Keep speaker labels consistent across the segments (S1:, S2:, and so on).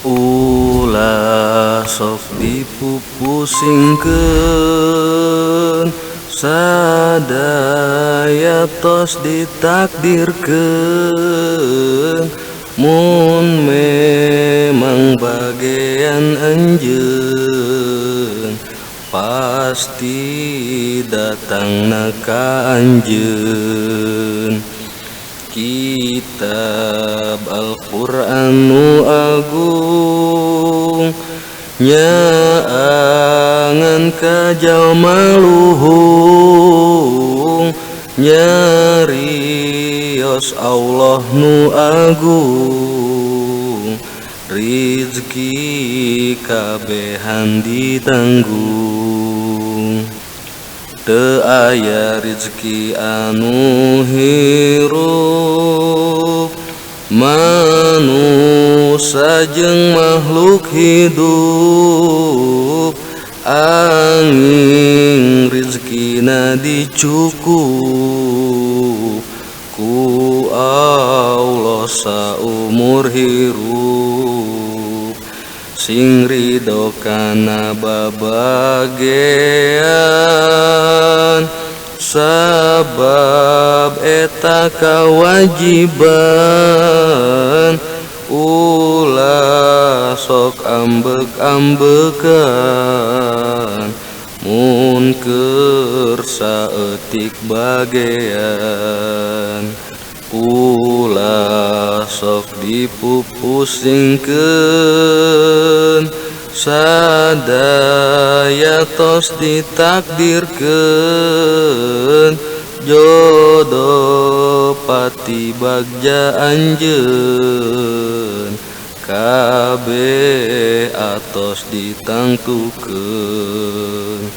S1: Ulah sok dipupusingkeun, sadaya tos ditakdirkeun. Mun memang bagean anjeun, pasti datangna ka anjeun. Kitab Al-Qur'an nu agung, nyaangan ka jalma luhung, nyarios Allah nu agung, rizki kabehan ditanggung. Teu aya rizki anu hirup, manusa jeung makhluk hidup, angin rizkina dicukup ku Allah saumur hirup. Sing ridho kana babagean, sabab eta kawajiban. Ulah sok ambek-ambekan, mun keur saeutik bagean. Ulah sok dipupusingkeun, sadaya tos ditakdirkeun. Jodoh pati bagja anjeun, kabeh atos ditangtukeun.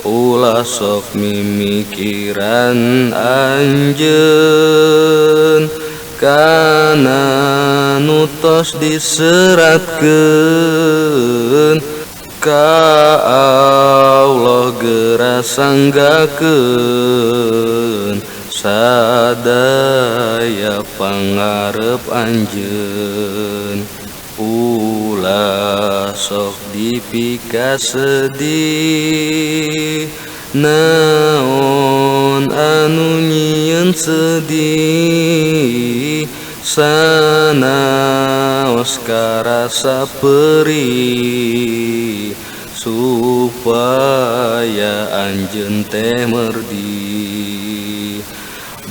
S1: Ulah sok mimikiran anjeun, kana nu tos diseratkeun. Ka Allah geura sanggakeun sadaya pangarep anjeun. Ulah sok dipikasedih, naon anu nyieun sedih, sanaos karasa perih, supaya anjeun teh merdi.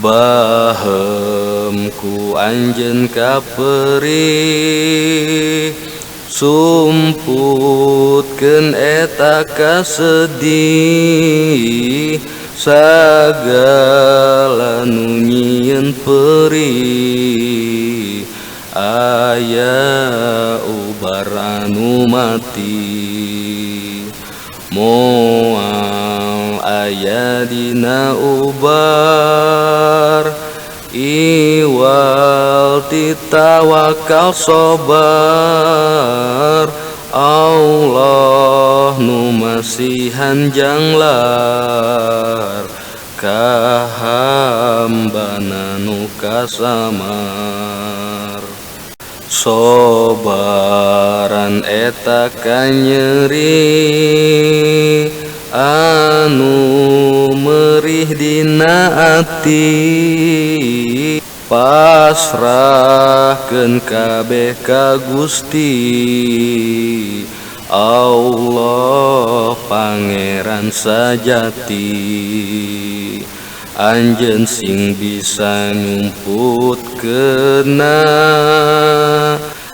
S1: Bahem ku anjeun kaperih, sumputkeun eta kasedih, sagala nu nyieun perih, aya ubar anu mati. Moal aya dina ubar, iwal ti tawakal sobar. Allah nu masihan janglar, ka hambana nu kasamar. Sobaran eta kanyeri, anu merih dina ati, pasrahkeun kabeh ka Gusti Allah Pangeran sajati. Anjeun sing bisa nyumputkeunna,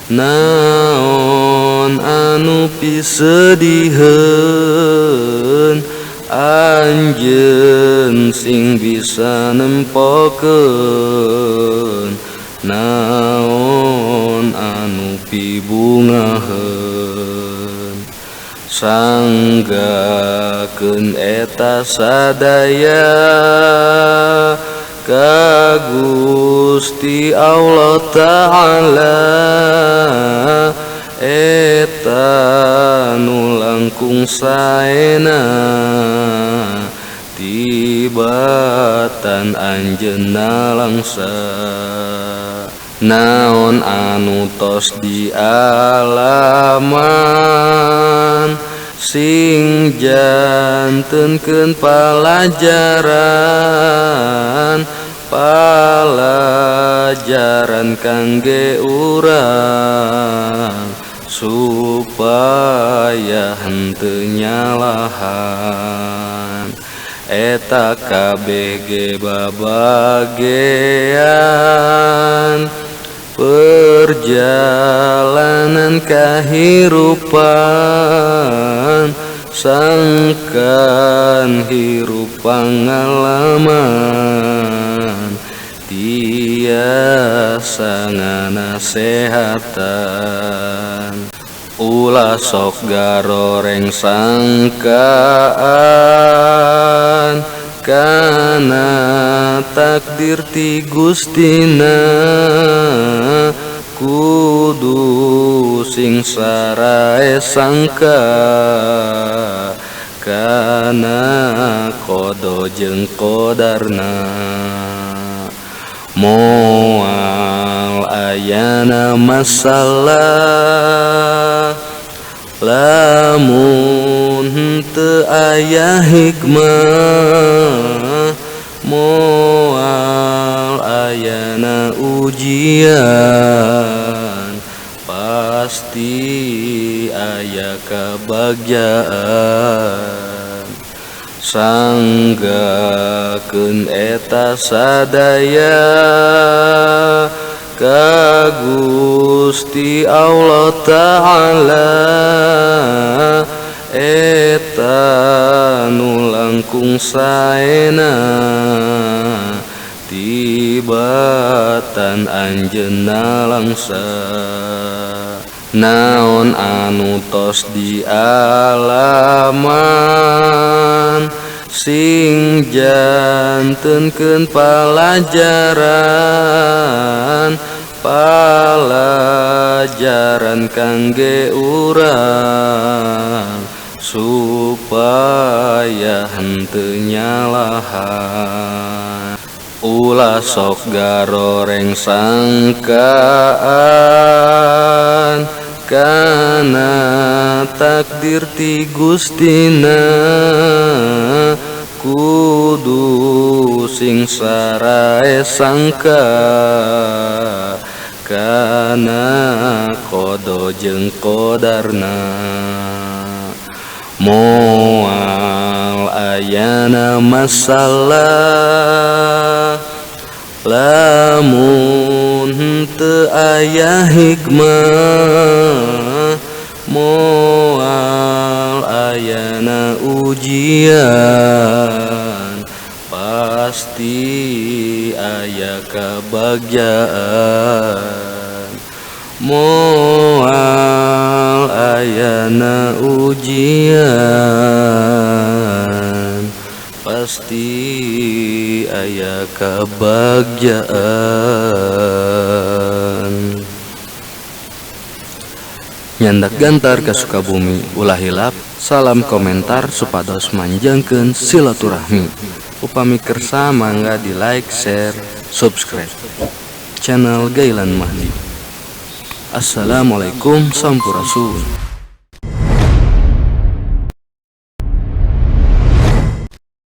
S1: naon anu pisediheun, anjeun sing bisa nempokeun, naon anu pibungaheun. Sanggakeun eta sadaya ka Gusti Allah Ta'ala, eta nu langkung saena tibatan anjeunna langsa. Naon anu tos dialaman, sing jantenkeun palajaran, palajaran kangge urang supaya henteu nyalahan. Eta kabeh ge babagean perjalanan kahirupan, sangkan hirup pangalaman tiasa nganasehatan. Ulah sok garoreng sangkaan kana takdir ti Gustina, kudu sing sarae sangka kana qada jeung qadarna. Moal ayana masalah lamun henteu aya hikmah, moal ayana ujian, pasti aya kabagjaan. Sanggakeun eta sadaya ka Gusti Allah Ta'ala, eta nu langkung saena tibatan anjeunna langsa. Naon anu tos dialaman, sing jantenkeun palajaran, palajaran kangge urang supaya henteu nyalahan. Ulah sok garoreng sangkaan kana takdir ti Gustina, kudu sing sarae sangka kana qada jeung qadarna. Moal ayana masalah lamun henteu aya hikmah, moal ayana ujian, pasti aya kabagjaan. Moal ayana ujian, pasti aya kabagjaan. Nyandak gantar ka Sukabumi, ulah hilap salam komentar supados manjangkeun silaturahmi. Upami kersa mangga di like, share, subscribe channel Gailan Mahdi. Assalamualaikum sampurasun.